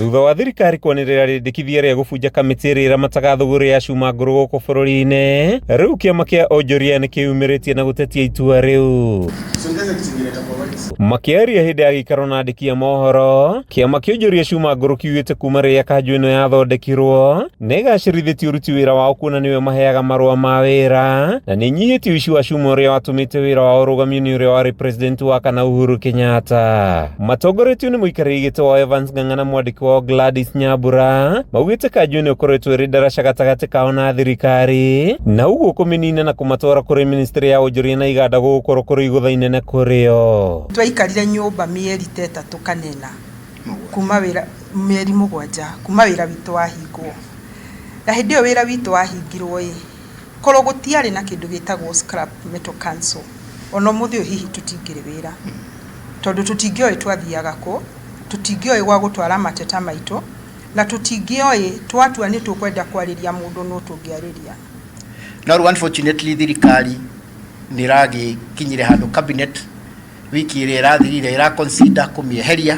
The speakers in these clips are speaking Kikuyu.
Thutha wa thirikari kwanĩrĩra rĩndĩkithia rĩa gũbunja kamĩtĩ ĩrĩa ĩramataga thũgũrĩ ya cuma ngũrũ gũkũ bũrũri-inĩ, rĩu kĩama kĩa onjoria nĩ kĩyumĩrĩtie na gũtetia itua rĩu. Makĩaria hĩndĩ ya gĩikaro na andĩki a mohoro, kĩama kĩa onjoria cuma ngũrũ kiugĩte kuma rĩrĩa kanjũ ĩno yathondekirwo, nĩ ĩgacĩrithĩtie ũruti wĩra wao kuona nĩwe maheaga marũa ma wĩra na nĩ ĩnyihĩtie ũici wa cuma ũrĩa watũmĩte wĩra wao ũrũgamio nĩ ũrĩa warĩ president wa kana Uhuru Kenyatta. Matongoretio nĩ mũikarĩri gĩtĩ wao Evans Ng'ang'a na mwandĩki wao Gladys Nyambura, maugĩte kanjũ ĩno ĩkoretwo ĩrĩ ndaraca gatagatĩ kao na thirikari na ũguo kũmĩnina na kũmatwara kũrĩ ministry ya wonjoria na iganda gũgũkorwo kũrĩ igũtha inene kũrĩ o. Twaikarire nyũmba mĩeri ta ĩtatũ kana ĩna kuma wĩra, mĩeri mũgwanja kuma wĩra witũ wahingwo. Na hĩndĩ ĩyo wĩra witũ wahingirwo ĩ, korwo gũtiarĩ na kĩndũ gĩtagwo Scrap Metal Council, ona ũmũthĩ ũyũ hihi tũtingĩrĩ wĩra. Tondũ tũtingĩoĩ twathiaga kũ, tũtingĩoĩ gwa gũtwara mateta maitũ, na tũtingĩoĩ twatua nĩ tũkwenda kwarĩria mũndũ nũ tũngĩarĩria. No rĩu unfortunately thirikari nĩ ĩragĩkinyire handũ cabinet wiki ĩrĩa ĩrathirire ĩra consider kũmĩeheria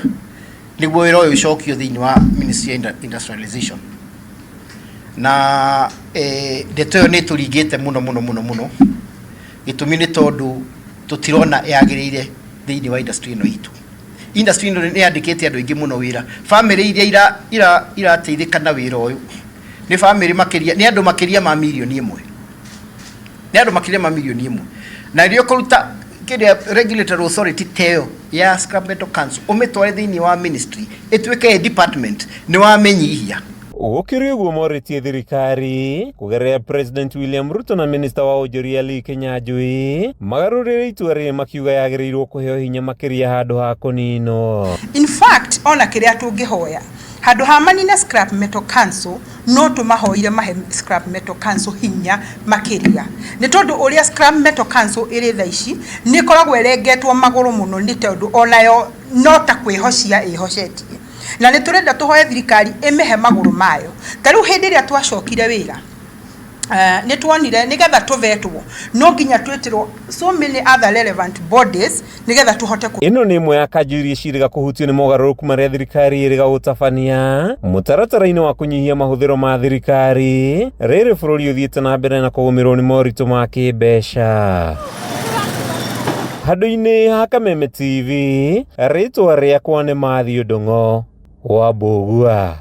nĩguo wĩra ũyũ ũcokio thĩinĩ wa Ministry ya Industrialization. Na ndeto ĩyo nĩ ĩtũringĩte mũno mũno mũno mũno, gĩtũmi nĩ tondũ tũtirona yagĩrĩire thĩinĩ wa industry ĩno itũ. Industry ĩno nĩ yandĩkĩte andũ aingĩ mũno wĩra, bamĩrĩ iria irateithĩka na wĩra ũyũ nĩ bamĩrĩ makĩria, nĩ andũ makĩria ma mirioni ĩmwe, nĩ andũ makĩria ma mirioni ĩmwe. Na rĩrĩa ũkũruta kĩrĩa regulatory authority ta ĩyo ya Scrap Metal Council ũmĩtware thĩinĩ wa ministry ĩtuĩke department, nĩ wamĩnyihia. Gũkĩrĩ ũguo morĩtie thirikari kũgerera President William Ruto na Minister wa Wonjoria Lee Kinyanjui magarũrĩre itua rĩrĩ makiuga yagĩrĩirwo kũheo hinya makĩria handũ ha kũninwo. In fact ona kĩrĩa tũngĩhoya handũ ha manine Scrap Metal Council no tũmahoire mahe Scrap Metal Council hinya makĩria nĩ tondũ ũrĩa Scrap Metal Council ĩrĩ thaa ici nĩ ĩkoragwo ĩrengetwo magũrũ mũno nĩ tondũ onayo no ta kwĩhocia ĩhocetie. Na nĩ tũrenda tũhoe thirikari ĩmĩhe magũrũ mayo. Ta rĩu hĩndĩ ĩrĩa twacokire wĩra, nĩ tuonire nĩgetha tũvetwo no nginya twĩtĩrwo so many other relevant bodies nĩgetha tũhote kũ. Ĩno nĩ ĩmwe ya kanjũ iria ciĩrĩga kũhutio nĩ mogarũrũku marĩa thirikari ĩrĩga gũtabania mũtaratara-inĩ wa kũnyihia mahũthĩro ma thirikari rĩrĩ bũrũri ũthiĩte na mbere na kũgũmĩrwo nĩ moritũ ma kĩmbeca. Handũ-inĩ ha Kameme TV, rĩtwa rĩakwa nĩ Matthew Ndung'o wa Mbũgua.